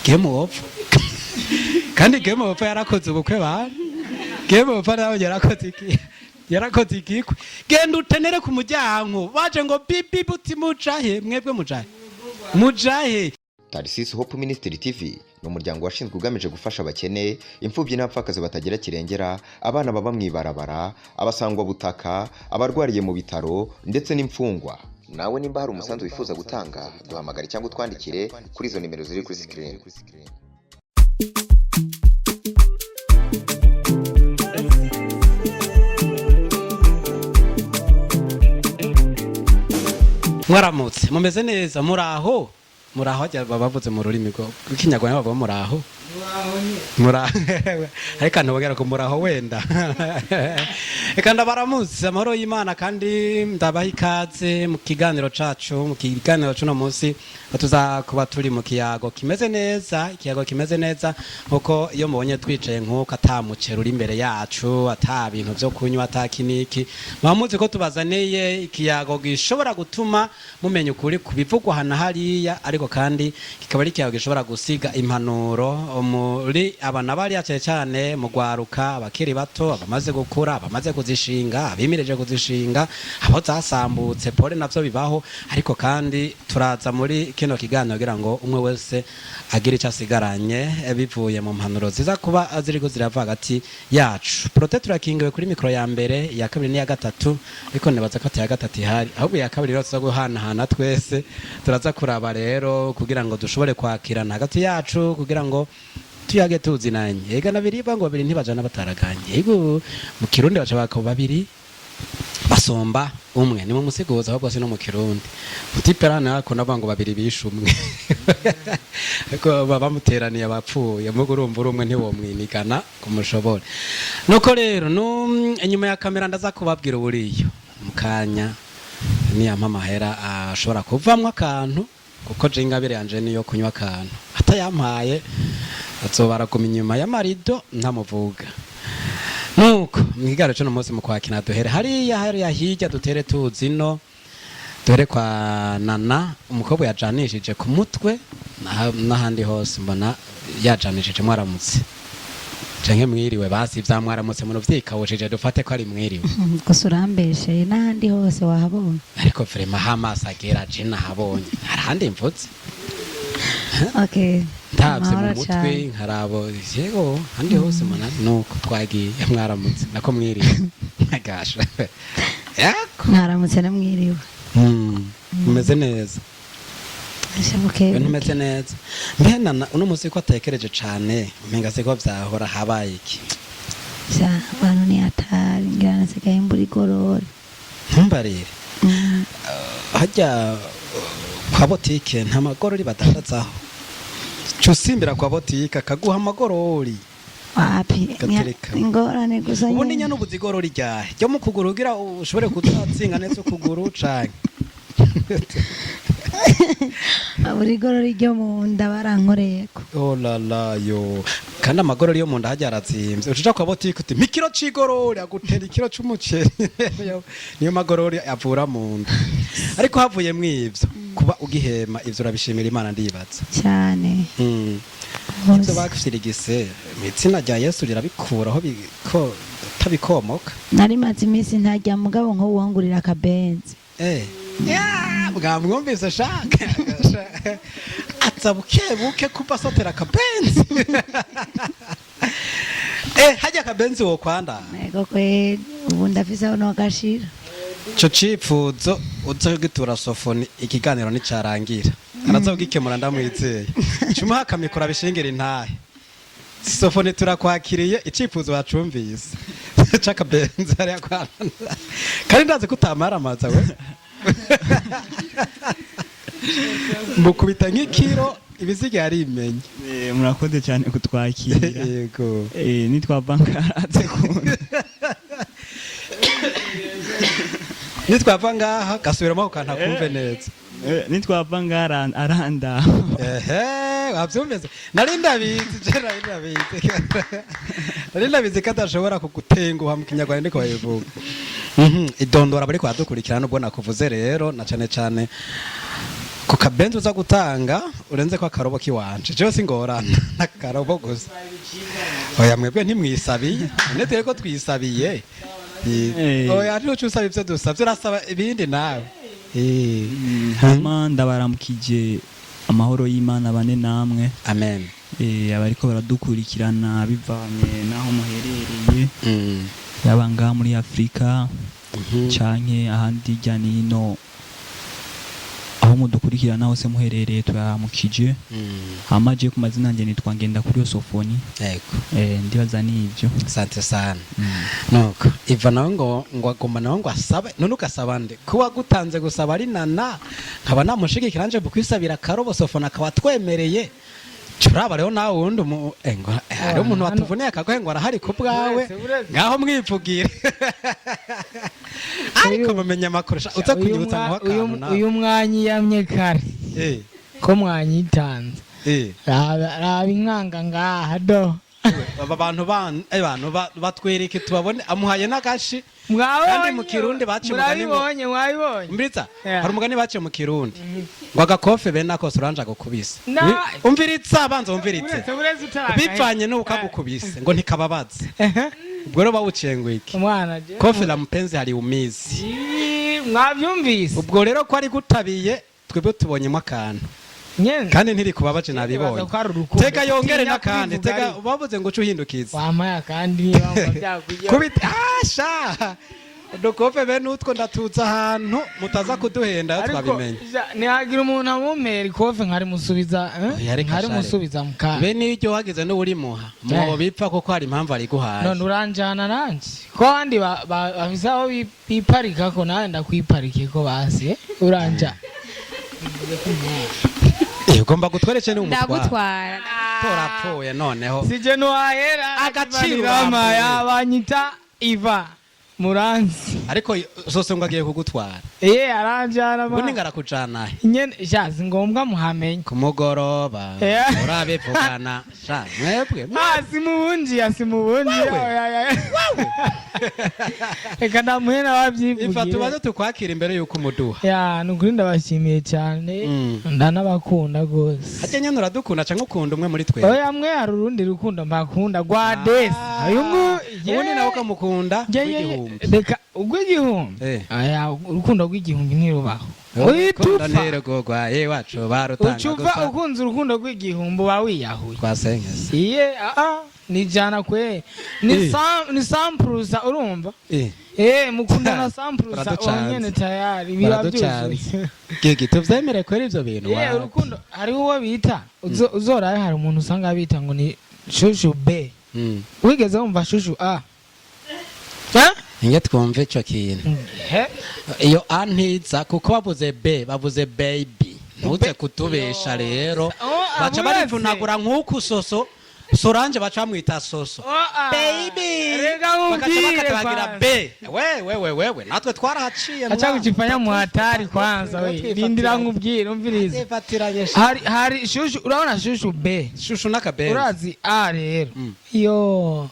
Game over. Kandi game over yarakoze ubukwe bana. Game over nawe yarakoze iki? Yarakoze igikwe. Genda utenere ku muryango baje ngo bibi buti mujahe, mwebwe mujahe, mujahe. Tarisisi Hope Ministry TV ni umuryango washinzwe ugamije gufasha abakene, imfubyi n'abapfakazi batagira kirengera, abana baba mu ibarabara, abasangwabutaka, abarwariye mu bitaro ndetse n'imfungwa. Nawe nimba hari umusanzu wifuza gutanga, duhamagare cyangwa utwandikire kuri izo nimero ziri kuri sikirini. Mwaramutse, mumeze neza? Muraho, muraho. Hajya baba bavuze mu rurimi rw'Ikinyarwanda, bavuga muraho, muraho, ariko ntubagera ku muraho wenda. Reka ndabaramutse, amahoro y'Imana, kandi ndabaha ikaze mu kiganiro cacu. Mu kiganiro c'uno munsi tuza kuba turi mu kiyago kimeze neza, ikiyago kimeze neza, nkuko iyo mubonye twicaye nk'uko ata muceri uri imbere yacu, ata bintu vyo kunywa, ata kiniki, muba muzi ko tubazaniye ikiyago gishobora gutuma mumenya ukuri ku bivugwa hana hariya, ariko kandi kikaba ari ikiyago gishobora gusiga impanuro muri aba na bariya, cyane cyane mu gwaruka, abakiri bato, abamaze gukura, abamaze kuzishinga, abimirije kuzishinga, abo zasambutse, pole, navyo bibaho. Ariko kandi turaza muri kino kiganiro kugira ngo umwe wese agire icyo asigaranye bivuye mu mpanuro ziza kuba ziriko zirava hagati yacu. Prote turakingiwe kuri mikoro ya mbere, iya kabiri n'iya gatatu, ariko nibaza ko ata gatatu ihari, ahubwo iya kabiri rero tuza guhanahana twese. Turaza kuraba rero kugira ngo dushobore kwakirana hagati yacu, kugira ngo tuyage tuzinanye. Ega na biribwa ngo babiri ntibajana bataraganye. Ego, mu Kirundi baca bakaba babiri basomba umwe, ni mu musiguza, ahubwo si no mu Kirundi. Mutiperana ako navuga ngo babiri bishe umwe, ariko baba bamuteraniye abapfuye. Mugo urumva uri umwe ntiwomwinigana kumushobore. Nuko rero inyuma ya kamera ndaza kubabwira uburiyo mu kanya, niyampa amahera ashobora kuvamwo akantu, kuko je ingabire yanje niyo kunywa akantu. Atayampaye azoba araguma inyuma y'amarido ntamuvuga. Nuko mwigaro cuno munsi mu kwakina, duhere hariya, hariya hirya, dutere tuzi no duhere kwa Nana, umukobwa yajanishije ku mutwe n'ahandi hose mbona yajanishije. Mwaramutse canke mwiriwe? Basi vya mwaramutse muruvyikawushije, dufate ko ari mwiriwe. Gusa urambesheye, n'ahandi hose wahabonye. Ariko vraiment aho amaso agera, je nahabonye, hari ahandi mvutse? Okay. Ndavye mu Amahoro mutwe cane. nkarabo, yego, ahandi hose mbona nuko twagiye. Mwaramutse, nako mwiriwe gasha yako. Mwaramutse na mwiriwe. Mumeze neza? Ashabuke. Ibintu umeze neza? Mbe Nana, uno munsi ko atekereje cane, umenga siko vyahora, habaye iki? Sha, abantu ni hatari, ngira nasigaye mbura igorora. Ntumbarire. Harya kwa botike nta magorori badandazaho? Ca usimbira kwa botike akaguha amagorori. Wapi. Gatereka. Ingorane gusa ubundi nyene. Nyene ubuze igorori ryahe ryo mu kuguru kugira ushobore kuzatsinga neza ukuguru canke? Abura igorora ryo mu nda barankoreyeko. Oh la la, yo, kandi amagorori yo mu nda harya arazimvye. Ucuja kwa botike uti mpa ikiro c'igorori, agutera ikiro c'umuceri. Niyo magorori avura mu nda. Ariko havuyemwo ivyo, kuba ugihema, ivyo urabishimira Imana, ndibaza. Cyane. Ivyo bakufirigise mw'itsina rya Yesu rirabikuraho biko tabikomoka. Nari maze iminsi ntajya, mugabo nko wongurira akabenzi. Ya, bwamwumvise shaka aza buke buke kuva asotera akabenzi. Hajya akabenzi wokwanda. Ego kweli, ubu ndafise aho nogashira. Ico cipfuzo uze gitura Sofoni, ikiganiro nicarangira araza kugikemura, ndamwizeye. Cumuha akamikoro abishingira intahe. Sofoni, turakwakiriye, icifuzo wacumvise c'akabenzi hariya kwa, kandi ndazi ko utamaramaza we mukubita nk'ikiro ibiziga yarimenye. Murakoze cyane kutwakira. Yego. Nitwa Bankaratse kunda. Nitwava ngaha gasubiramo ako kantu akumve neza. Nitwa Bankara aranda. Ehe, wavyumvise? Nari ndabizi, je nari ndabizi, nari ndabizi ko adashobora kugutenguha. Mu Kinyarwanda niko babivuga. Idondora bariko baradukurikirana, ubwo nakuvuze rero, na cane cane Ku kabenzi uza gutanga urenze ko akarobo kiwanje, jewe singorana n'akarobo gusa. Oya, mwebwe ntimwisabiye, none twebwe ko twisabiye. Oya, ntuce usaba ivyo dusavye, urasaba ibindi nawe. Hama ndabaramukije, amahoro y'Imana bane namwe. Amen. Abariko baradukurikirana bivanye n'aho muherereye, yaba ngaha muri Afurika canke ahandi hirya n'ino, aho mudukurikirana hose muherereye, turaramukije. Hama je ku mazina yanje nitwa Ngendakuriyo Sofoni. Yego. Ndibaza nivyo. Asante sana. Nuko iva nawe ngo agomba nawe ngo asabe, none ugasaba nde kuba gutanze gusaba ari nana, nkaba namushigikira nje kwisabira akarobo, Sofoni akaba atwemereye. Turaba rero nawe wundi ngo hariho umuntu watuvuniye akagohe ngo arahari ku bwawe. Uretse, uretse. Ngaho mwivugire, ariko mumenya amakuru sha, uza kunyibutsa ngo akantu nawe. Uyu mwanyiyamye kare ko mwanyitanze. Raba inkanga ngaha do. Aba bantu abantu batwereke tubabone, amuhaye n'agashi. Mwabonye? Kandi mu Kirundi baciye umugani ngo- Murabibonye, mwabibonye. Umviritsa. Yeah. Hari umugani baciye mu Kirundi ngo agakofe bene ako Solange agukubise. Umviritsa, banza umviritse. Uretse, uretse utaragahe. Bivanye n'uko agukubise ngo ntikababaze. Ubwo rero bawuciye ngo iki? Umwana je. Kofe la mupenzi hari umizi. Ii, mwabyumvise. Ubwo rero ko ari gutabiye, twebwe tubonyemo akantu. Nyene. Kandi ntiri kubabaje, nabibonye. Baza ko ari urukundo. Tega yongere Utinya n'akandi. kubivuga Tega ariko. bavuze ngo uce uhindukiza. Wampaye akandi niba wumva byakujya. Kubita asha udukofe bene utwo ndatuza ahantu mutaza kuduhenda ayo Ariko twabimenye. ntihagira umuntu amumpera ikofe nkarimusubiza, eh? Oya, reka Nkarimusubiza mu kanya. Be n'iryo wagize n'urimuha mu bipfa kuko hari impamvu ariguhaye. None uranjana nanje ko abandi bafise aho biparika, ko nawe ndakwiparike ko basi, eh? Uranjana. Ugomba gutwereke ni umutwara. Ndagutwara. Torapfuye noneho. Sije nuwahera. Agaciro Rama urambuye. yabanyita Iva Muranzi. Ariko zose ngo agiye kugutwara. Iye, aranjana. Ubundi ngarakujana he? Nyene sha si ngombwa muhamenye. Ku mugoroba urabivugana sha mwebwe. Ah, simubunjiya, simubunjiya. Wewe. Oya, oya. Reka ndamuhe nawe Ifa abyivugire. tubaze tukwakira imbere yuko umuduha. Ya, ni ukuri ndabashimiye cyane. Ndanabakunda rwose. Harya nyene uradukunda canke ukunda umwe muri twe? Oya mwe, hari urundi rukundo mbakunda rwa desi uyu nguyu. Ubundi nawe ukamukunda Ye- rw'igihumbi. Reka, urw'igihumbi? Oya, urukundo rw'igihumbi ntirubaho. Urukundo Uhita upfa. ntirugugwa iwacu barutanga Uca uva gusa. ukunze urukundo rw'igihumbi uba wiyahuye. Twasenkeze. Iye, aa, ni jana kwe ni ni sampurusa, urumva? Mukundana sampurusa. Baraducanze. Uwo nyene tayari biba Baraducanze. byuzuye. Gigi, tuvyemere kwera ivyo bintu wapi? Urukundo hariho uwo bita uzoraye, hari umuntu usanga bita ngo ni shushu B. Wigeze wumva shushu A? Eh? Inge twumve ico kintu. He? Iyo A ntiza kuko bavuze B, bavuze baby, ntuze kutubesha rero. Oh, Baca uretse. barivunagura nk'uku soso Solange baca bamwita soso. Oh, ah. Baby. Reka Bagaca nkubwire bakatabagira kwanza. B. We we we wewe natwe twarahaciye. Acha Mwana. kujifanya muhatari kwanza we. Rindira nkubwire, umvirize. Twifatiranye sha. Hari shushu, urabona shushu B. Shushu n'akabenzi. Urazi A rero. Yo.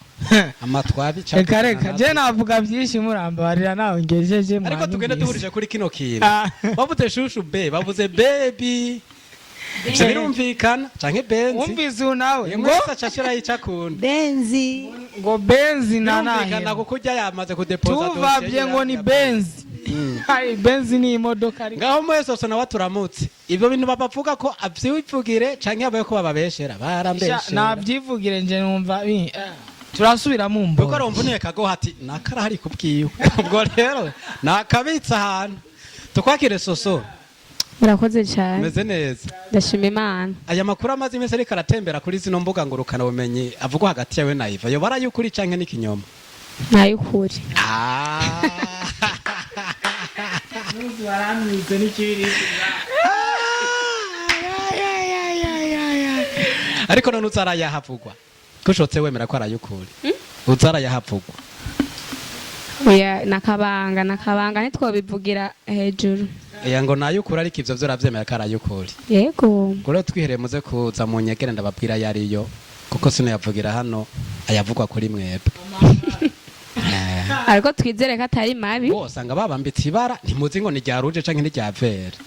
Amatwabi. Reka reka, je navuga byinshi murambabarira nawe ngejeje. Ariko tugende Mwanyumvise. duhurije kuri kino kintu. Ah. Bavuze shushu B, bavuze baby, ivyo birumvikana canke benzi. Wumvise uyu nawe ngo Ngo acashira icyo akunda. Benzi. Ngo benzi na Birumvikana nahe. kuko ujya yamaze kudepoza Tuvabye dosiye ngo ni ya- benzi. Hari benzi ni imodoka ariko. Ngaho mwese sose nawe turamutse, ibyo bintu babavuga ko avyivugire canke abaye ko bababeshera. Barambeshera. Nabyivugire nje numva turasubira mu Kuko mboro. arumva uniye kagoha ati nakarahari kubwiwe, ubwo rero nakabitse ahantu. Tukwakire soso. Murakoze cyane. Meze neza? Ndashima Imana. Aya makuru amaze iminsi ariko aratembera kuri zino mbuga ngurukana bumenyi avugwa hagati yawe na Iva, yoba arayukuri canke n'ikinyoma? Ntayukuri. Ah. Waramwitse n'ikibiri. Ariko none uzarayahavugwa kushotse wemera ko arayukuri, uzarayahavugwa? Oya, nakabanga nakabanga, ntitwobivugira hejuru. Eya, ngo nayukuri, ariko ivyo vyo uravyemera ko arayukuri? Yego. Ngo rero twihereye muze kuza mu nyegere ndababwira ayo ariyo, kuko sinayavugira hano ayavugwa kuri mwebwe. Ariko twizere ko atari mabi. Bo usanga babambitse ibara, ntimuzi ngo ni rya ruje canke ni rya vere.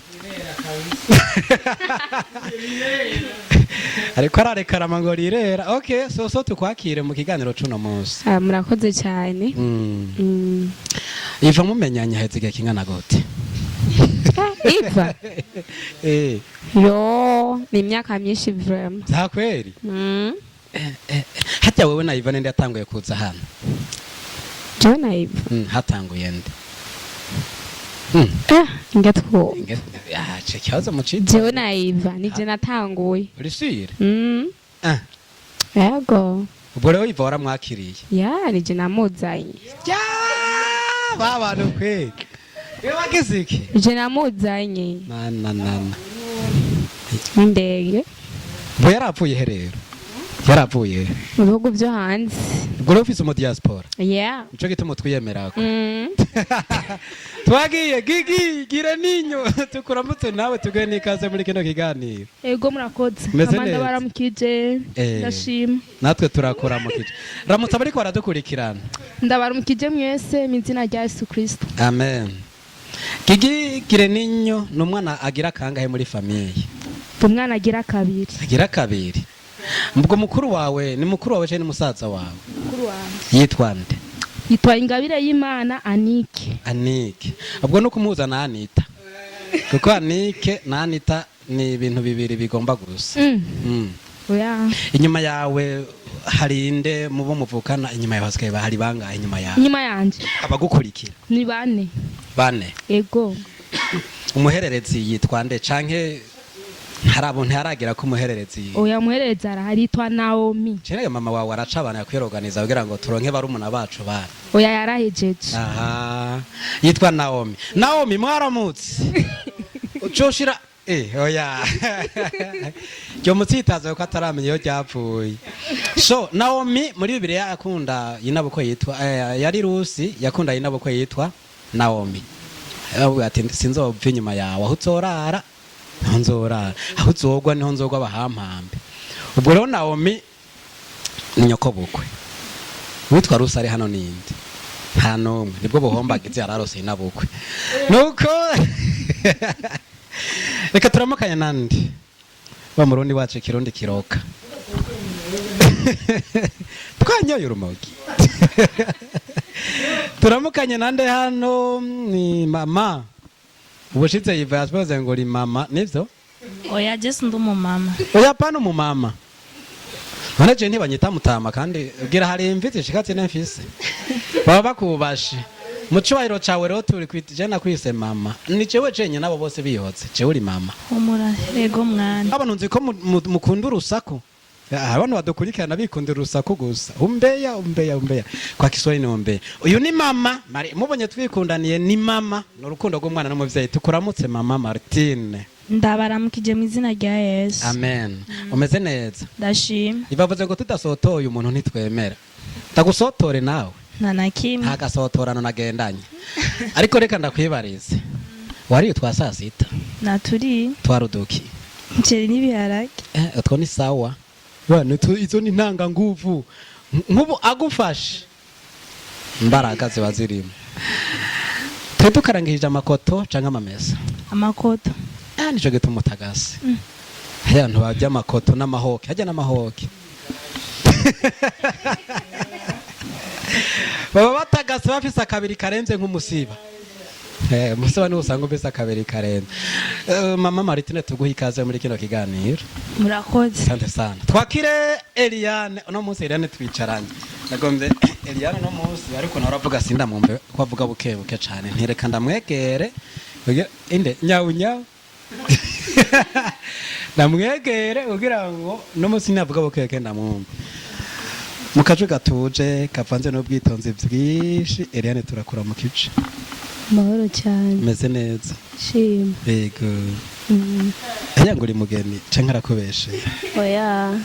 Ariko ararekarama ngo rirera. Okay, Soso, tukwakire mu kiganiro cuno munsi. Ah, murakoze cyane. Iva mumenyanye haheze igihe kingana gute? Ah, Iva? Eh. Yo, ni imyaka myinshi vraiment. Za kweri? Harya wewe na Iva ninde yatanguye kuza hano? Jewe na Iva? Hatanguye nde? Ah, ngatwo. Ah, ce kibazo mucita. Jewe na Iva nije natanguye. Uri sure? Mm. Ah. Yego. Ubwo rero Iva waramwakiriye? Ya, nije namuzanye. Ya, ba bantu kweri. Iyo wagize iki? Nije namuzanye. Na na na na. N'indege. Ubwo yarapfuye he rero? Yarapfuye he? Mu bihugu byo hanze. Ubwo rero ufise umu diaspora? Yeah. Nico gituma twiyemerako. Twagiye Gigi gira ninyo, tukuramutse nawe, tuguhe n'ikaze muri kino kiganiro. Ego, murakoze. Meze Amanda neza. baramukije. Ndashima. Natwe turakuramukije. Ramutse abariko baradukurikirana. Ndabaramukije mwese mu izina rya Yesu Kristo. Amen. Gigi gira ninyo ni umwana agira kangahe muri famille? Umwana agira kabiri. Agira kabiri. Ubwo mukuru wawe ni mukuru wawe canke ni musaza wawe? Mukuru wanje. Yitwa nde? Yitwa Ingabire y'Imana Anike. Anike. Ubwo no kumuhuza na Anita, kuko Anike na Anita ni ibintu bibiri bigomba gusa. Oya. Inyuma yawe hari inde mubo muvukana? Inyuma yawe hasigaye hari bangahe inyuma yawe? Inyuma yanje? Abagukurikira. Ni bane. Bane? Ego. Umuhererezi yitwa nde, canke harabo ntiharagira ko umuhererezi? Oya, muhererezi arahari, yitwa Naomi. Cenega mama wawe araca abana yakwiroganiza kugira ngo turonke barumuna bacu bana. Oya, yarahejeje. Aha, yitwa Naomi. Naomi, mwaramutse. Ucoshira oya, ryo mutsitaza ko ataramenya iyo ryapfuye. So Naomi muri Bibiliya akunda yinabukwe yitwa yari Rusi, yakunda yinabukwe yitwa Naomi. Aravuga ati: "Sinzopfa inyuma yawe, aho uzorara niho nzorara, aho uzogwa niho nzogwa, bahampambe." Ubwo rero Naomi ni nyokobukwe. Witwa Rusi ari hano ninde? Nta n'umwe. Nibwo buhombagize yararose inabukwe. Nuko reka turamukanye nandi wa murundi wacu, Kirundi kiroka twanyoye urumogi. Turamukanye nande hano? Ni mama. Ubushize yiva yasipoze ngo uri mama, nivyo? Oya, je sindi umumama. Oya, pana umumama. None je ntibanyita mutama? Kandi ubwira hari imvi zishika zine mfise, baba bakubashe mu cubahiro cawe. Rero turi kwita, je nakwise mama, ni jewe jenye nabo bose bihotse, jewe uri mama. Humura, ego mwana. Abantu nzi ko mukunda urusaku. Ah, abantu badukurikirana bikundira urusaku gusa. Umbeya, umbeya, umbeya, kwa Kiswahili ni umbeya. Uyu ni mama Mari, mubonye twikundaniye ni mama, ni urukundo rw'umwana n'umuvyeyi. Tukuramutse mama Martine. Ndabaramukije mu izina rya Yesu. Amen. Umeze neza? Ndashima. Ibavuze ngo tudasotoye umuntu ntitwemera. Ndagusotore nawe? Nta na kimwe. Nta gasotorano nagendanye, ariko reka ndakwibarize: wariye twa saa sita? Naturi. Twaruduki? Umuceri n'ibiharage. Eh, utwo ni sawa bana, izo ni ntanganguvu. Nk'ubu agufashe imbaraga ziba zirimo. Twe dukarangirije amakoto canke amamesa? Amakoto. Ah, nico gituma utagase. Hariya abantu barya amakoto n'amahoke, harya n'amahoke baba batagase, bafise akabiri karenze nk'umusiba. Umusiba niwo usanga ufise akabiri karenze. Mama Martine, tuguhe ikaze muri kino kiganiro. Murakoze. Asante sana. Twakire Eliane. Uno munsi Eliane twicaranye. Nagombye Eliane uno munsi, ariko nawe aravuga, sindamwumve ko avuga buke buke cane. Ntireka ndamwegere. Inde nyawu nyawu. Ndamwegere kugira ngo uno munsi navuga buke buke ndamwumve. Mu kajwi gatuje kavanze n'ubwitonzi bwinshi, Eliane, turakura mu kice. Amahoro cyane. Meze neza? Shima. Yego. Aya ngo uri mugeni canke arakubeshe? Oya.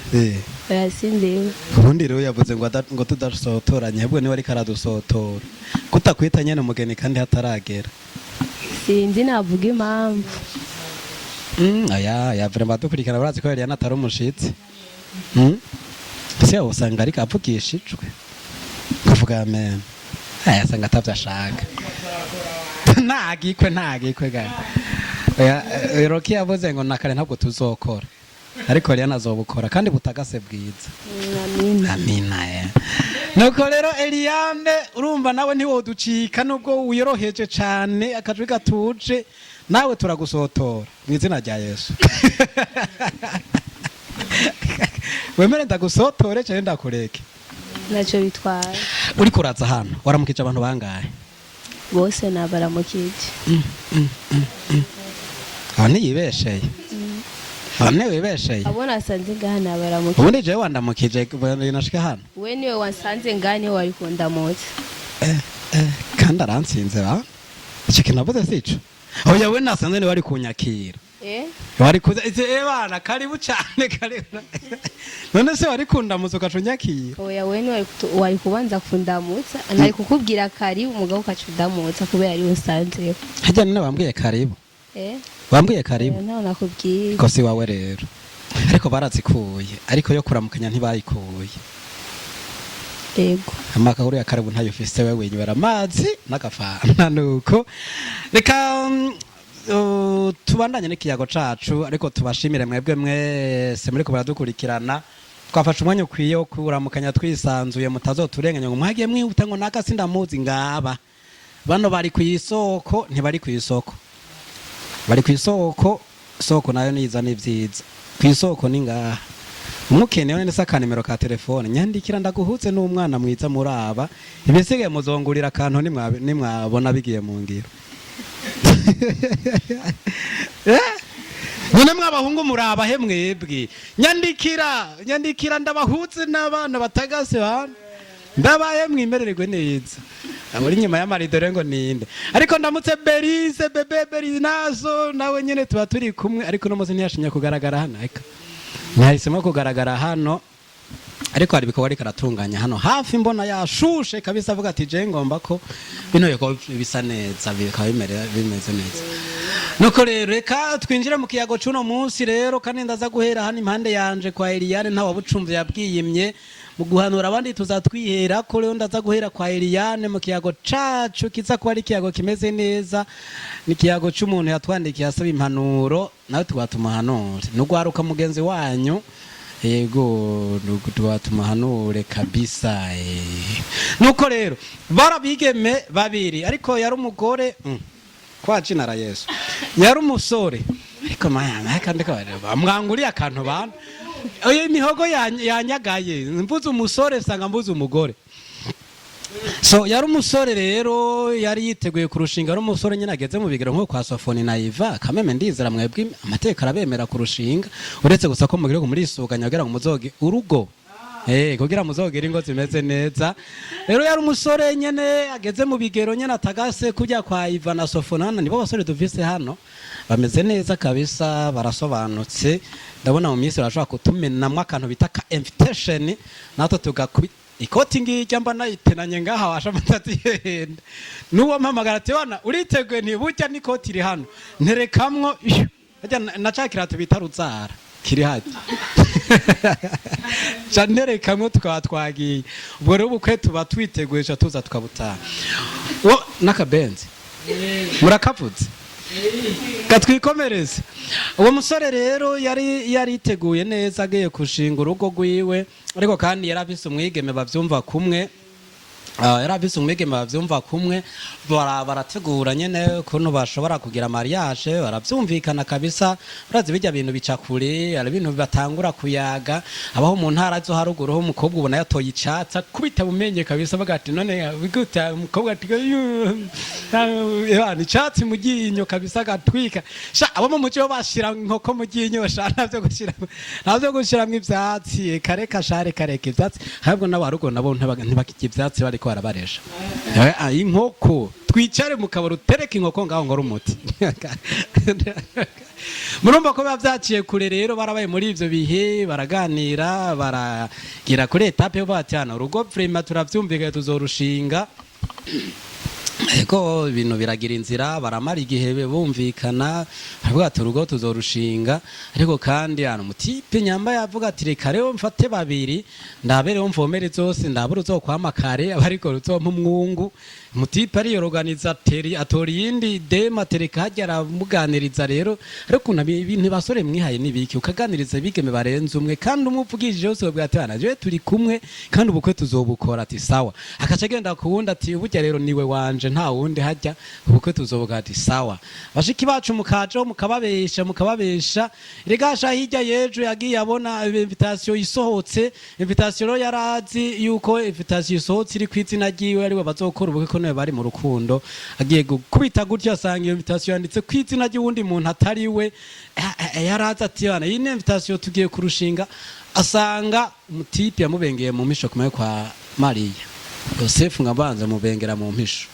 Oya, sindiwe. Ubundi rero yavuze ngo ngo tudasotoranye, ahubwo niwe ariko aradusotora. Kutakwita nyene umugeni kandi hataragera? Sinzi, navuga impamvu. Aya ya vraiment dukurikirana barazi ko Eliana atari umushitsi. Ese usanga ariko avugishijwe kuvuga amen? Aya asanga atavyo ashaka. Ntagikwe, ntagikwe ga. Oya, Roki yavuze ngo nakare ntabwo tuzokora, ariko Eliane azobukora kandi butagase bwiza. Amina. Amina. Nuko rero Eliane, urumva nawe ntiwoducika, nubwo wiyoroheje cane, akajwi gatuje, nawe turagusotora mu izina rya Yesu. Wemere ndagusotore cyane, ndakureke? Ntacyo bitwaye. Uriko uraza hano waramukije abantu bangahe? Bose nabaramukije. Aho ntiyibesheye, aho ntiwibesheye. Abo nasanze ngaha nabaramukije. Ubundi jewe wandamukije nashika hano? We niwe wasanze ngaha, niwe wari kundamutsa. Kandi aransinze ba, icyo kintu navuze sico. Oya, we nasanze niwe ari kunyakira. Wari kuza ese? Bana, karibu cyane, karibu. None se wari kundamutsa ugaca unyakira? Oya, we niwe wari kubanza kundamutsa, nari kukubwira karibu, umugabo ukaca undamutsa kubera ariwe usanzeho. Harya none wambwiye karibu? Wambwiye karibu? Ntawe nakubwiye. Ko si wawe rero, ariko barazikuye, ariko yo kuramukanya ntibayikuye. Yego. Amakuru ya karibu ntayo ufise wewe, winywera amazi n'agafanta. Nuko reka tubandanye n'ikiyago cacu, ariko tubashimire mwebwe mwese muriko muradukurikirana. Twafashe umwanya ukwiye wo kuramukanya twisanzuye, mutazoturenganya ngo mwagiye mwihuta ngo naka sindamuzi. Ngaba bano bari ku isoko, ntibari ku isoko, bari ku isoko. Soko nayo niza n'ivyiza ku isoko ni ngaha. Umukeneye none se akanimero ka telefone, nyandikira ndaguhuze n'umwana mwiza muraba, ibisigaye muzongurira akantu nimwabona bigiye mu ngiro. None mw'abahungu muraba he mwebwe? Nyandikira, nyandikira ndabahuze n'abana batagase bana, ndabaye mwimerererwe neza. Muri nyuma y'amarido rero ngo ninde? Ariko ndamutse Berize bebe Berinazo, nawe nyene tuba turi kumwe, ariko uno munsi ntiyashimye kugaragara hano, ariko ntiyahisemo kugaragara hano, ariko hari ibikorwa ariko aratunganya hano hafi, mbona yashushe kabisa, avuga ati je ngomba ko bino bikorwa bisa neza, bikaba bimeze neza. Nuko rero reka twinjire mu kiyago c'uno munsi rero, kandi ndaza guhera hano impande yanje kwa Eliane. Nta wabucumvye yabwiyimye mu guhanura abandi, tuzatwihera ko rero ndaza guhera kwa Eliane mu kiyago cacu kiza kuba ari ikiyago kimeze neza. Ni ikiyago c'umuntu yatwandikiye asaba impanuro, nawe tuba tumuhanure nugwaruka mugenzi wanyu. Yego, tuba tumuhanure kabisa. Nuko rero barabigeme babiri, ariko yari umugore kwa jina la Yesu, yari umusore, ariko maya kandi bamwanguriye akantu bana. Oya, imihogo yanyagaye, mvuze umusore sanga mvuze umugore. So yari umusore rero, yari yiteguye kurushinga, ari umusore nyine ageze mu bigero nko kwa Sofoni na Iva. Kameme ndizera mwebwe amateka arabemera kurushinga, uretse gusa ko mugire murisuganya kugira ngo muzoge urugo, kugira muzogere ingo zimeze neza. Rero yari umusore nyene ageze mu bigero nyene atagase kujya kwa Iva na Sofoni. Hano nibo basore duvise hano bameze neza kabisa, barasobanutse. Ndabona mu minsi barashobora kutumenamwo akantu bita ka invitation, natwe tugakubita ikoti ngirya mba nayitenanye ngaha, washa amatati nuwo mpamagara ati wana uriteguye, ntiburya n'ikoti iri hano nterekamwo harya na ca kirato bita ruzara kiri hajya ca nterekamwo, tukaba twagiye. Ubwo rero ubukwe tuba twiteguye, ca tuza tukabutaha wo n'akabenzi murakavuze katwikomereze. Uwo musore rero yari yariteguye neza, agiye gushinga urugo rwiwe, ariko kandi yari afise umwigeme bavyumva kumwe. Yari afise umwigeme bavyumva kumwe, barategura nyene ukuntu bashobora kugira mariage, baravyumvikana kabisa. Urazi bijya bintu bica kure, hari ibintu batangura kuyaga abaho mu ntara zo haruguru, ho umukobwa ubona yatoye icatsi akubita bumenye kabisa, bavuga ati none gute? Umukobwa ati icatsi mu ryinyo kabisa, agatwika. Sha, abo mu muco bashira inkoko mu ryinyo, sha, ntavyo gushiramwo ivyatsi, kareka sha, reka reka ivyatsi. Ahubwo n'abo haruguru nabo ntibakirya ivyatsi, bariko barabaresha inkoko. Twicare mu kabari, utereke inkoko ngaho ngora umuti. Murumva ko biba vyaciye kure. Rero barabaye muri ivyo bihe, baraganira, baragira kuri étape yo bati hano urugo vraiment turavyumvikanye, tuzorushinga. Ego, ibintu biragira inzira, baramara igihe bumvikana, baravuga ati urugo tuzorushinga. Ariko kandi hano umutipe nyamba yavuga ati reka rero mfate babiri, ndabereho mvomere zose, ndabura uzokwama kare aba ariko ruzompa umwungu. Umutipe ariyoruganiza teri atora iyindi dema atereka hajya aramuganiriza. Rero ariko ukuntu ibintu basore mwihaye nibiki, ukaganiriza bigeme barenze umwe, kandi umwe uvugishije yose ubwira ati bana jewe turi kumwe kandi ubukwe tuzobukora, ati sawa. Akaca agenda ku wundi ati burya rero niwe wanje, nta wundi hajya, ubukwe tuzobukora, ati sawa. Bashiki bacu mukajaho mukababesha mukababesha. Rega sha hirya y'ejo yagiye abona invitation isohotse. Invitation rero yarazi yuko invitation isohotse iri ku izina ryiwe, ariwe bazokora ubukwe, ko niwe bari mu rukundo. Agiye gukubita gutyo asanga iyo invitation yanditse ku izina ry'uwundi muntu atari we. Yarazi ati bana iyi ni invitation tugiye kurushinga. Asanga umutipe yamubengeye mu mpisho kumwe kwa Mariya Yosefu, ngabanza mubengera mu mpisho,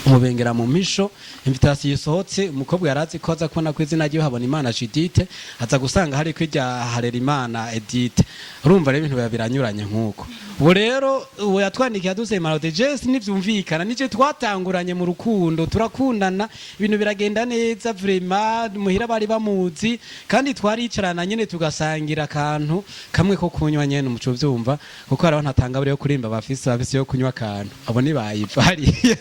umubengera mu mpisho. Invitation isohotse, umukobwa yarazi ko aza kubona ko izina ryiwe habona Imana Judith, aza gusanga hari ko irya harera Imana Edith. Urumva rero ibintu biba biranyuranye nk'uko. Ubu rero ubu yatwandikiye adusaba impanuro. Jesi ntivyumvikana, nije twatanguranye mu rukundo, turakundana, ibintu biragenda neza vraiment, muhira bari bamuzi, kandi twaricarana nyene tugasangira akantu kamwe ko kunywa nyene, umuco vyumva, kuko hariho ntatanga yo kurimba, bafise yo kunywa akantu, abo ntibayiva hariya.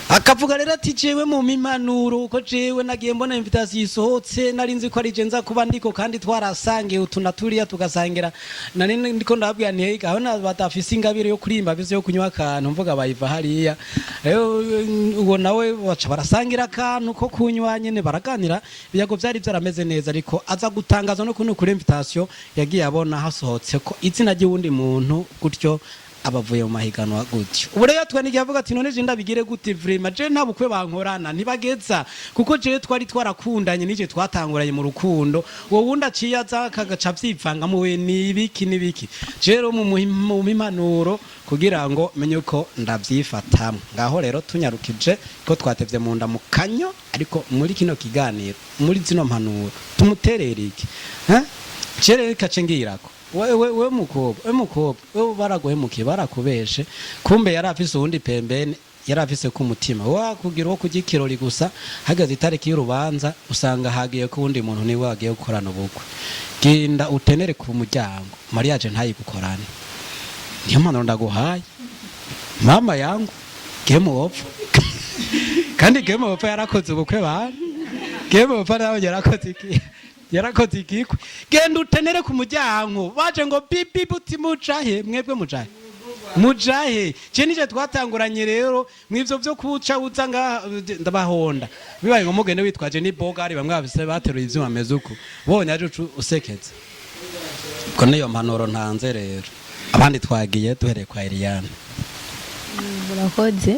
Akavuga rero ati jewe mu mimpanuro, uko jewe nagiye mbona invitation isohotse, nari nzi ko ari je nza kuba ndiko, kandi twarasangiye utu na turiya tugasangira, nari ndiko ndababwira nti aho badafise ingabire yo kurimba bise yo kunywa akantu, mvuga bayiva hariya. Rero uwo nawe baca barasangira akantu ko kunywa nyene, baraganira, ibiyago vyari vyarameze neza. Ariko aza gutangaza no kuntu kuri invitation yagiye abona hasohotse ko izina ry'uwundi muntu, gutyo abavuye mu mahiganwa gutyo. Ubu rero twandikiye avuga ati none je ndabigire gute vraiment, je nta bukwe bankorana ntibageza, kuko jewe twari twarakundanye, nije twatanguranye mu rukundo, uwo wundi aciye aza akagaca avyivangamo, we nibiki nibiki. Je rero mu mimpanuro kugira ngo menye uko ndavyifatamwo. Ngaho rero tunyarukije ko twatevye mu nda mu kanyo, ariko muri kino kiganiro, muri zino mpanuro tumuterera iki? Je rero kace ngirako we mukobwa, we mukobwa, we baraguhemukiye, barakubeshe, kumbe yari afise uwundi pembeni, yari afise ku mutima wakugira uwo kurya ikirori gusa. Hageze itariki y'urubanza usanga hagiye ko uwundi muntu niwe wagiye gukorana ubukwe. Genda utenere ku muryango, mariage ntayigukorane. Niyo mpanuro ndaguhaye mama yangu. Game over. Kandi game over yarakoze ubukwe bana, game over nawe yarakoze iki, yarakoze ikikwe. Genda utenere ku muryango, baje ngo bibi buti mujahe, mwebwe mujahe mujahe, je nije twatanguranye. Rero mwivyo vyo kuca uza nga ndabahonda, bibaye ngo mugende witwaje ni bogari, bamwe bafise bateruye ivyuma meze uko bonye aje ucu usekeza. Ko niyo mpanuro ntanze. Rero abandi twagiye duhereye kwa Eliane. Murakoze.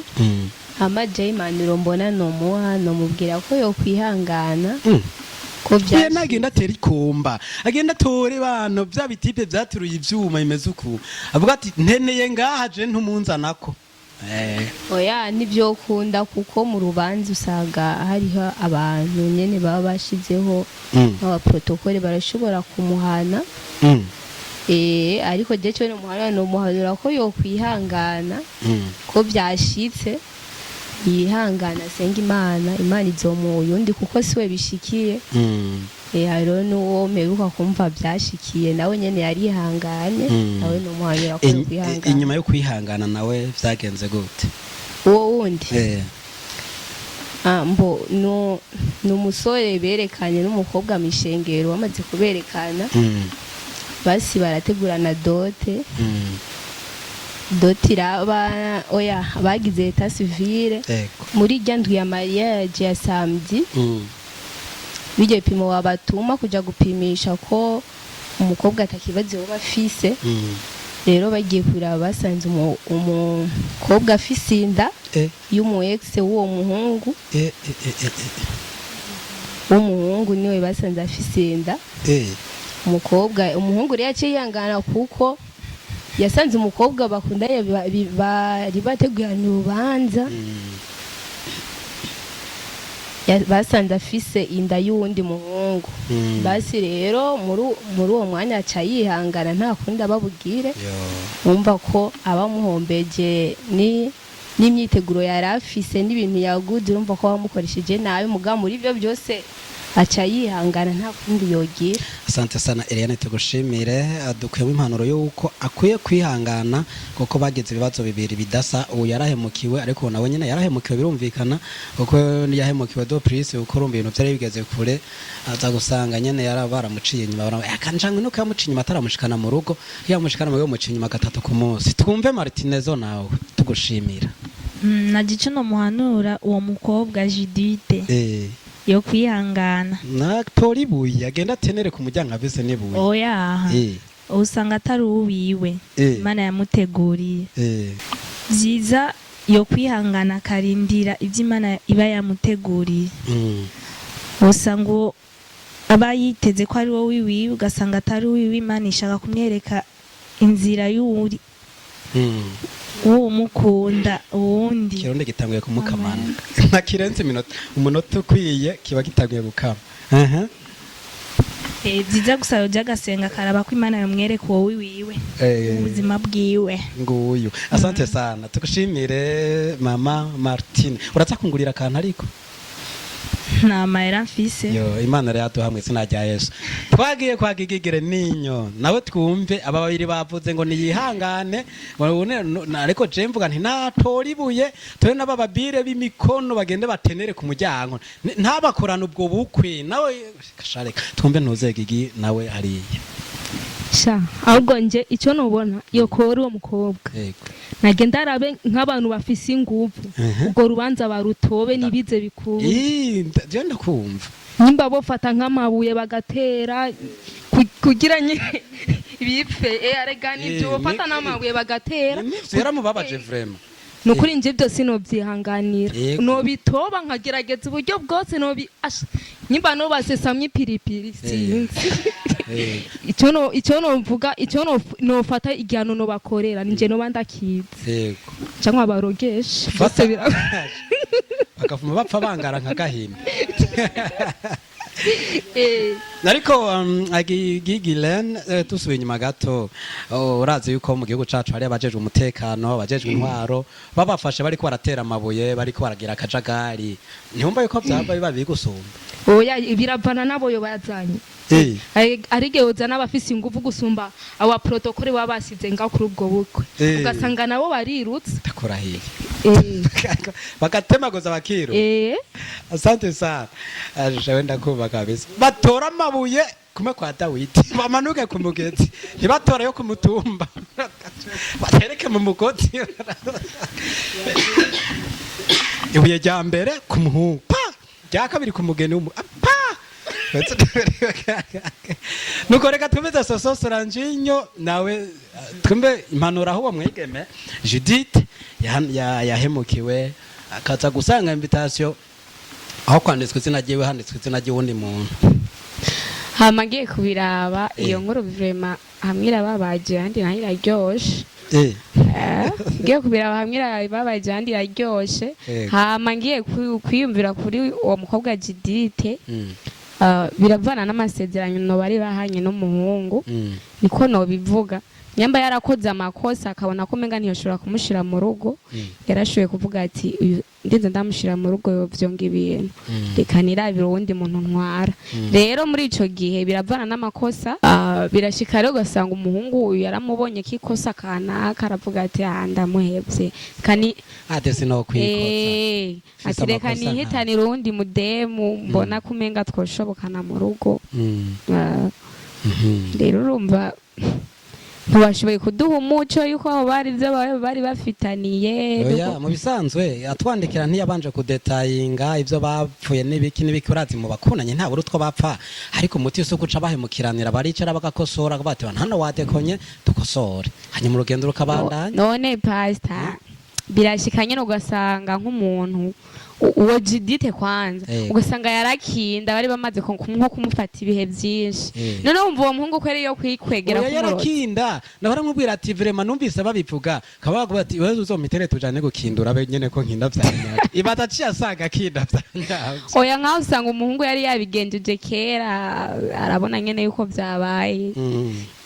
Amaje impanuro mbona nomuha, nomubwira ko yokwihangana ko Oya, byashitse. Nagenda atera ikumba, agenda atore bano bya bitipe byaturuye ivyuma bimeze uku, avuga ati nteneye ngaha je ntumunzanako. Oya, nibyo ukunda, kuko mu rubanza usanga hariho abantu nyene baba bashizeho nk'abaprotokole, barashobora kumuhana. Ariko je cyo nomuhanura, nomuhanura ko yokwihangana ko byashitse, yihangana, asenga Imana, Imana izomuha uyundi kuko siwe bishikiye. Hariho n'uwo mperuka kumva byashikiye, nawe nyene yarihanganye. Nawe nomuhanura ko yokwihangana. Inyuma yo kwihangana nawe vyagenze gute? Uwo wundi? Mbo no ni umusore berekanye n'umukobwa mu ishengero, bamaze kuberekana basi barategurana dote. Dote iraba, oya, bagize état civil. Muri irya ndwi ya mariage ya samedi, bijya bipimo wabatuma kuja gupimisha ko umukobwa atakibazo yoba afise. Rero bagiye kuraba basanze umukobwa afise inda y'umu ex w'uwo muhungu. W'umuhungu niwe basanze afise inda. Umukobwa, umuhungu rero yaciye yihangana kuko yasanze umukobwa bakundanye bari bateguranye urubanza. Basanze afise inda y'uwundi muhungu. Basi rero muri uwo mwanya aca yihangana, nta kundi ababugire. Yo. Wumva ko abamuhombeje ni N'imyiteguro yari afise n'ibintu yaguze, urumva ko bamukoresheje nabi. Mugabo muri ibyo byose aca yihangana, nta kundi yogira. Asante sana Eliane, tugushimire. Dukuyemo impanuro y'uko akwiye kwihangana kuko bagize ibibazo bibiri bidasa. Ubu yarahemukiwe, ariko nawe nyine yarahemukiwe, birumvikana, kuko yahemukiwe de plus, kuko urumva ibintu byari bigeze kure, aza gusanga nyine yara baramuciye inyuma, akanjangwe nuko yamuciye inyuma ataramushikana mu rugo. Yamushikana mu rugo, yamuciye inyuma gatatu ku munsi. Twumve Martinezo, nawe tugushimira. Nagico nomuhanura uwo mukobwa Judith yo kwihangana. Natora ibuye agenda atenere ku muryango avise n'ibuye. Oya, usanga atari uwiwe Imana yamuteguriye. Byiza yo kwihangana akarindira ibyo Imana iba yamuteguriye. Usanga uwo aba yiteze ko ari wowe wiwiwe, ugasanga atari uwiwe. Imana ishaka kumwereka inzira y'uwuri w'umukunda uwundi. Kirundi gitanguye kumukamana, nta kirenze iminota, umunota ukwiye kiba gitanguye gukama. Aha. Byiza gusa yoja agasenga, akaraba ko Imana yamwereka uwo wiwiwe, ubuzima bwiwe. Nguyu, asante sana, tugushimire mama Martine. Uraza kungurira akantu ariko? Nta mahera mfise. Yo, Imana rero yaduha mu izina rya Yesu. Twagiye kwa Gigigire ninyo, nawe twumve. Aba babiri bavuze ngo niyihangane. Ariko je mvuga nti natora ibuye, tore n'abababire b'imikono bagende batenere ku muryango. Ntabakorane ubwo bukwe nawe. Kashareka twumve ntuze Gigi nawe hariya. Sha, ahubwo nje icyo nubona yokora uwo mukobwa, nagenda arabe nk'abantu bafise inguvu, ubwo rubanza barutobe nibize bikunde. Ii, je ndakumva. Nimba bofata nk'amabuye bagatera kugira nye bipfe, arega nibyo, bofata n'amabuye bagatera. Nivyo, yaramubabaje vraiment. Ni ukuri nje ibyo sinobyihanganira. Nobitoba nkagerageza uburyo bwose nobi asha, nimba nobasesamye ipiripiri, sinzi. Icyo no icyo novuga, icyo nofata igihano nobakorera ninjye noba ndakizi, cyangwa barogeshe Fata byose bakavuma bapfa bangara nka gahima. Ariko Gigilen, dusubiye inyuma gato, oh, urazi yuko mu gihugu cacu hari abajejwe umutekano, abajejwe intwaro, babafashe bariko baratera amabuye, bariko baragira akajagari, ntiyumva yuko vyaba biba biri gusumba? Oya, biravana nabo yo bazanye. Ari igihe uzana abafise ingufu gusumba aba protocole baba basize ngaho kuri ubwo bukwe, ugasanga nabo barirutse. Ndakurahiye, bagatemaguza bakiru. Asante sana. Jewe ndakumva kabisa, batora amabuye kumwe kwa Dawidi, bamanuke ku mugezi, ntibatora yo ku mutumba, batereke mu mugozi. Ibuye rya mbere ku muhungu, pa! Rya kabiri ku mugeni pa! Nuko reka twumve Soso Soranginyo nawe, twumve impanuro aho uwo mwigeme Judith yahemukiwe, akaza gusanga invitation aho kwanditswe izina ryiwe handitswe izina ry'uwundi muntu. Hama ngiye kubiraba iyo nkuru, vraiment hamwe irababaje, ahandi naho iraryoshe. Ngiye kubiraba, hamwe irababaje, ahandi iraryoshe. Hama ngiye kwiyumvira kuri uwo mukobwa Judith, biravana n'amasezerano bari bahanye n'umuhungu, niko nobivuga. Nyamba yarakoze amakosa akabona ko umenga ntiyoshobora kumushira mu rugo, yarashoboye kuvuga ati: "Uyu ndinze ndamushira mu rugo yovyonga ibintu, reka nirabire uwundi muntu ntwara." Rero muri ico gihe biravana n'amakosa. Birashika rero ugasanga umuhungu uyu yaramubonye ko ikosa kanaka, aravuga ati: "Ah, ndamuhevye kani." Ate sinokwikoza. Mfise ati reka amakosa. Nihitanire uwundi mudemu mbona ko umenga twoshobokana mu rugo. Rero urumva ntibashoboye kuduha umuco yuko aho bari ibyo bari bafitaniye. Oya, mu bisanzwe atwandikira ntiyabanje kudetayinga ibyo bapfuye n'ibiki n'ibiki. Urazi mu bakundanye ntabura utwo bapfa, ariko umuti si uguca bahemukiranira. Baricara bagakosora, bati: "Hano wadekonye, dukosore," hanyuma urugendo rukabandanya. None pastor, birashika nyine ugasanga nk'umuntu uwo Judith kwanza, ugasanga yarakinda, bari bamaze nko kumufata ibihe byinshi. Noneho wumva uwo muhungu ko ariyo kwikwegera Oya, kumuroza. Yarakinda nawe aramubwira ati: "Vraiment numvise babivuga." Kaba bavuga ati: "Wewe uzomitere tujane gukindura be nyene ko nkinda vya nyabyo." Ibaza aciye asanga akinda vya nyabyo. Oya, nkaho usanga umuhungu yari yabigenjeje kera, arabona nyene yuko vyabaye,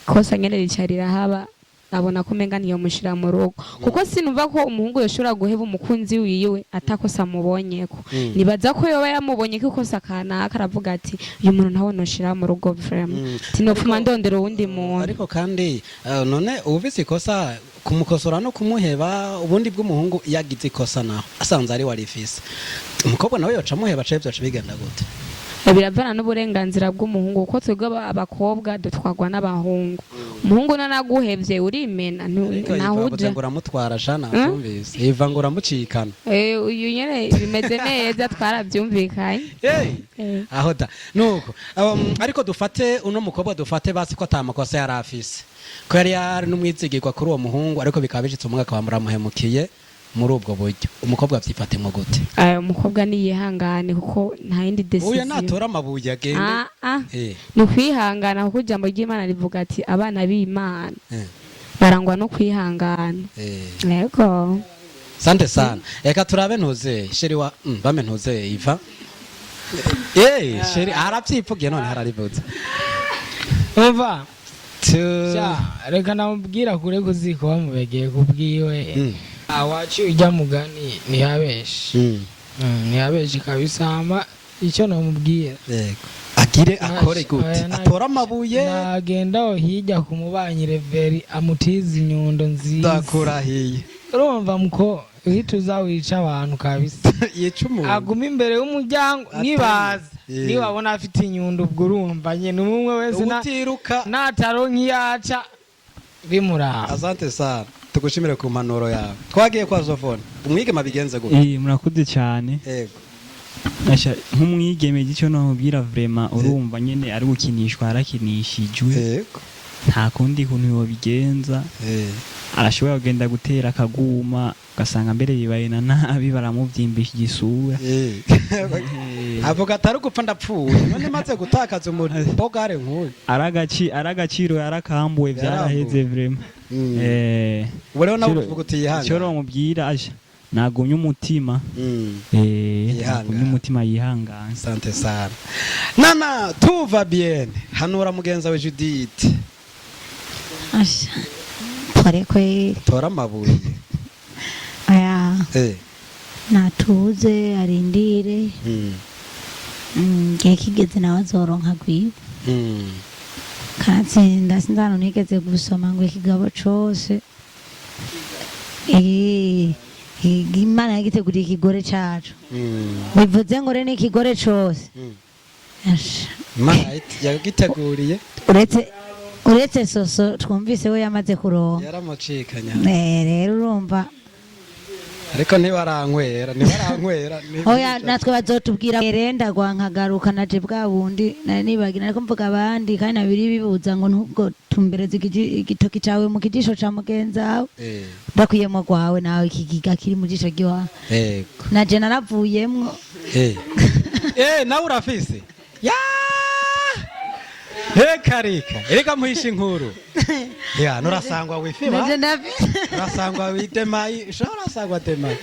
kosa nyene rica rirahaba. Abona ko umenga ntiyomushira mu rugo, kuko sinumva ko umuhungu yoshobora guheba umukunzi wiwe atakosa amubonyeko. Nibaza ko yoba yamubonye ko ikosa kanaka, aravuga ati: "Uyu muntu ntawe noshira mu rugo vraiment, tinopfuma ndondera uwundi muntu." Ariko kandi none uwufise ikosa kumukosora no kumuheba, ubundi bw'umuhungu yagize ikosa naho asanze ari warifise, umukobwa nawe yoca amuheba canke vyoca bigenda gute? Biravana n'uburenganzira bw'umuhungu, kuko twebwe abakobwa dutwarwa n'abahungu. Umuhungu nanaguhevye urimena. Ariko Iva ntahuja avuze ngo uramutwara sha, navyumvise. Iva ngo uramucikana. Eh, uyu nyene bimeze neza, twaravyumvikanye. Hey! Eh. Aho da nuko ariko dufate uno mukobwa, dufate basi ko ata makosa yari afise, ko yari yari n'umwizigirwa kuri uwo muhungu, ariko bikaba bishitse umwaka akaba muramuhemukiye muri ubwo buryo, umukobwa avyifatemwo gute? Ayo, umukobwa niyihangane kuko nta yindi Uya décision. Natora amabuye agende. Ah, ah. Ni ukwihangana, kuko ijambo ry'Imana rivuga ati: "Abana b'Imana barangwa no kwihangana." Yego. Sante sana. Reka turabe ntuze chéri wa bame ntuze Iva. Chéri aravyivugiye none hararivuze. Umva. Tu Sha, reka namubwira kure kuziko bamubegeye kubwiwe. Awaci ujya mugani ntiyabeshi. Ntiyabeshi kabisa. Hama icyo namubwira, Yego. Agire akore gute? Oya, Atora amabuye. Nagenda aho hirya ku mubanyi Reveri amutize inyundo nziza. Ndakurahiye. Urumva muko uhita uza wica abantu kabisa. Yica umuntu. Aguma imbere y'umuryango Atari. nibaza nibabona afite inyundo, ubwo urumva nyine umwe wese Ubutiruka. nataronka iyo aca bimuraba. Asante sana. Tugushimire ku mpanuro yawe. Twagiye kwa Zofone. Umwigeme abigenze gute? Murakoze cyane. Yego. Asha, nk'umwigeme icyo namubwira vraiment, urumva nyene ari gukinishwa, yarakinishijwe. Nta kundi kuntu yobigenza. Arashobora kugenda gutera akaguma, ugasanga mbere bibaye na nabi, baramuvyimbisha igisura. Avuga atari gupfa ndapfuye. None maze gutakaza umubogare nk'uyu. Aragaciro yarakambuwe, vyaraheze vraiment. Ubu rero nawe uvuga uti yihangane. Icyo namubwira, aja nagumye umutima. Yihangane. Nagumye umutima, yihangane. Asante sana. Nana, tout va bien. Hanura mugenzi wawe Judith. Asha, pore kweli. Tora amabuye. Aya, natuze arindire. Igihe kigeze nawe azoronka gwiwe. Kanatsinda sinzi nigeze gusoma ngo ikigabo cose Imana yagiteguriye ikigore cacu. Bivuze ngo rero n'ikigore cose. Asha. Imana yagiteguriye. Uretse soso twumvise we yamaze kuronka. Yaramucikanya. Rero urumva. Ariko ntibaranywera, ntibaranywera. Oya, natwe bazotubwira renda gwa nkagaruka naje bwa bundi nari nibagira, ariko mvuga abandi kandi nabiri bibuza ngo ntubwo tumbereze igitoki cawe mu kijisho ca mugenzi wawe, ndakwiyemo gwawe nawe ikigiga kiri mu jisho ryiwawe. Naje naravuyemwo. Nawe urafise ya reka reka muhishe inkuru ya nurasangwa wifiba. Naje ndafise. Urasangwa widemayi, ushobora urasangwa demayi.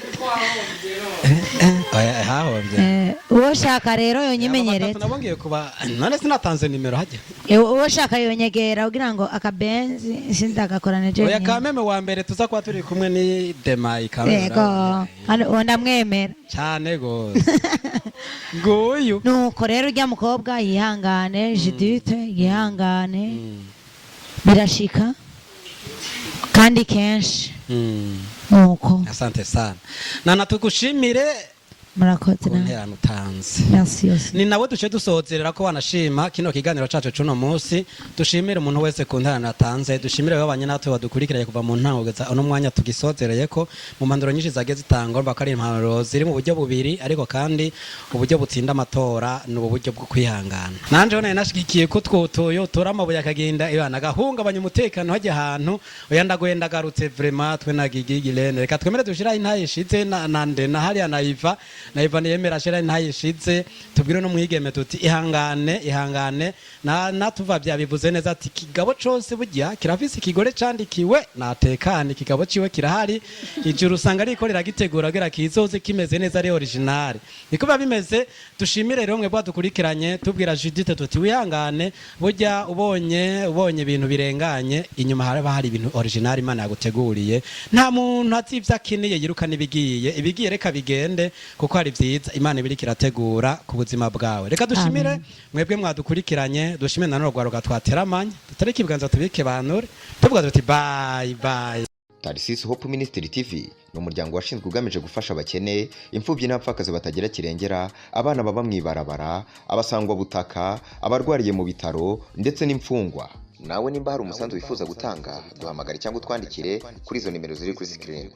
Oya, hahombye. Uwo shaka rero yonyimenyereza. Nabo ngiye kuba none sinatanze nimero hajya. Uwo shaka yonyegera kugira ngo akabenzi sindagakorane je. Oya, kameme wa mbere tuza kuba turi kumwe ni demayi kameme. Yego, hano uwo ndamwemera. Cyane gose nguyu. Nuko rero ujya mukobwa yihangane, Judith yihangane, birashika kandi kenshi. Nuko. Asante sana nana, tugushimire. Murakoze. Ku Na nterano utanze. Merci aussi. Ni nawe duce dusozerera ko wanashima kino kiganiro cacu cuno munsi. Dushimire umuntu wese ku nterano yatanze, dushimire babanye natwe badukurikiranye kuva mu ntango kugeza uno mwanya tugisozereye ko mu mpanuro nyinshi zagiye zitangwa, urumva ko ari impanuro ziri mu buryo bubiri, ariko kandi uburyo butsinda amatora ni ubu buryo bwo kwihangana. Nanje nari nashigikiye ko twotoyo tora amabuye akagenda ibana agahungabanya umutekano hajya ahantu. Oya, ndagoye ndagarutse vraiment. Twe na Gigi Girene, reka twemere dushira intaye ishize na nde na hariya na Iva. Na Ivan yemera shera ntayishize. Tubwire no mwigeme tuti ihangane, ihangane. Na natuva byabivuze neza ati kigabo cose burya kirafise ikigore candikiwe, natekane, ikigabo ciwe kirahari. Ijuru usanga ariko riragitegura kugira kizoze kimeze neza, ari original. Niko biba bimeze. Dushimire rero mwe bwadukurikiranye, tubwira Judith tuti wihangane, burya ubonye ibintu birenganye, inyuma haraba hari ibintu original Imana yaguteguriye. Nta muntu azi ivyo akeneye, yiruka n'ibigiye, ibigiye reka bigende, kuko hari vyiza Imana ibiriko irategura ku buzima bwawe. Reka dushimire mwebwe mwadukurikiranye, dushimire na rwaruka twateramanye, tutareke ibiganza tubike banure, tuvuga tuti bye bye. Tarisisi Hope Ministry TV ni umuryango washinzwe ugamije gufasha abakene, imfubyi n'abapfakazi batagira kirengera, abana baba mu ibarabara, abasangwabutaka, abarwariye mu bitaro ndetse n'imfungwa. Nawe nimba hari umusanzu wifuza gutanga, duhamagare cyangwa utwandikire kuri izo nimero ziri kuri screen.